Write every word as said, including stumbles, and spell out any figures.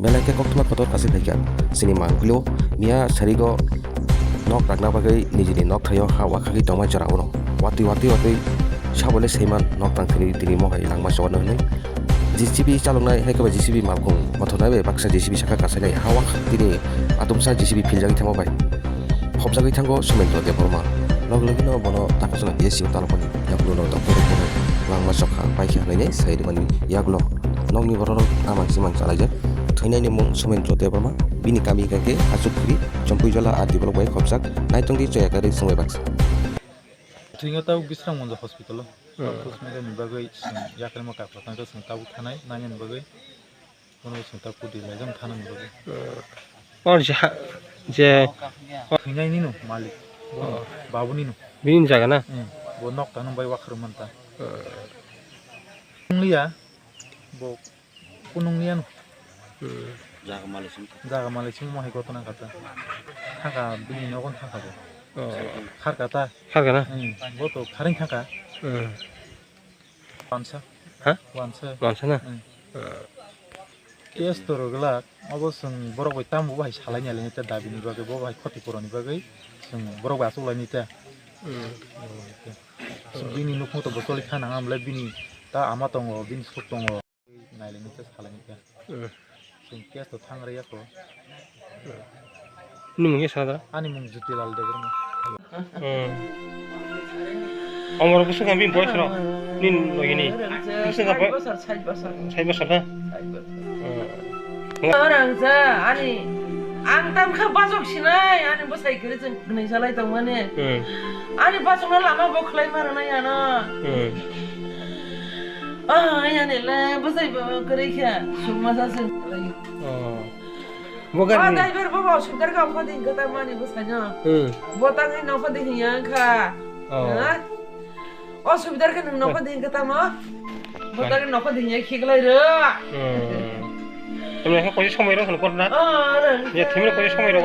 Belai khe koktwma kotor kasik phaikha. Chini mangpilio miya sarigo nok rakna bagwi nijini nok thaio ha wakhagwi tongma jorao no. Watwi watwi watwi sabole saiman nok tang thini tini mohai langma chono hwnwi. J C B chaloknai hai khe ba J C B malkhung mothornai bai baksa J C B saka kasainai ha wakhak tini atumsa J C B philjagwi thangma bai. Phobjagwi thango Somendro Debbarma. Log logino bono Takarjala B S C o talokmani yakgulo no doktor rok bono langma chokha paikha hwnwi sai rwmani yagulo nokni bororok amang chimang chalaijak. Thwinaini mung Somendro Debbarma, bini kami hwnkha khe Achukphuri, Chompuijala R D block bai khopjak. Naitongdi Joyakari Songbai baksa. Thwino tabuk Bisramganj hospital o. Hmm. Tabuk thwsmani bagwi chwng yakarma kakla tangkha chwng tabuk thanai nainani bagwi. Bono chwng ta kudi laijak thana ni bagwi. Or je ha-, je Thwinai nino malik. Bono Oh. Babu nino. Bini jaga na? Hmm. Bo nok tano bai wakhar manta. Hmm. Nungliya. Bo kunungliya no. Hmm. Jaga malik sing. Jaga malik sing mo hai gotona kata. Thaka bini nogon thaka bo. Oh. Khar kata. Khar kana? Hmm. Bo to kharing thaka. Hmm. Wansa. Ha? Wansa. Wansa na? Hmm. Ah. Case to rwglak, obo chwng borok bai tamo bo hai salai ni alai ta dabi ni bagwi, bo hai khoti puroni bagwi chwng borok bai achuk lai ni ta. Hmm. Chwng bini nukhung to bo choli kha nang amle bini ta ama tongo, bini suk tongo. Nai lai ni ta salai ni ta. Hmm. Chwng case to thang rwya kho. Nini mung khe sa da? Ani mung Jutilal Debbarma. Hmm. Omor bwswk kha bini boyes rok? Nini logi ni? Bwswk kha boy-, Sait bosor, sait bosor. Sait bosor na? Sait bosor. Hmm. Orang ja, ani, ang tam kha bajok sinai, ani bwsai kwrwi chwng gwnwi salai tongmani. Hmm. Ani bajokno lama bo khlai ma rwnai ano. Hmm. Ah, ani le bwsai bo kwrwi kha, sukma sa se. Oh. Bo O gari ni? Driver bo, bo osubidar kha, omo din kata mani bwsai no. Hmm. Bo tangwi nokho de hiya kha. Oh. Ha? Osubidar kha nwng nokho de kata mo. Bo tangwi nokho de hiya khiklai ro. Hmm. Tamni khe koise somoi rok hwn kor na? Oh, rang. Ya, thimno koise somoi rok.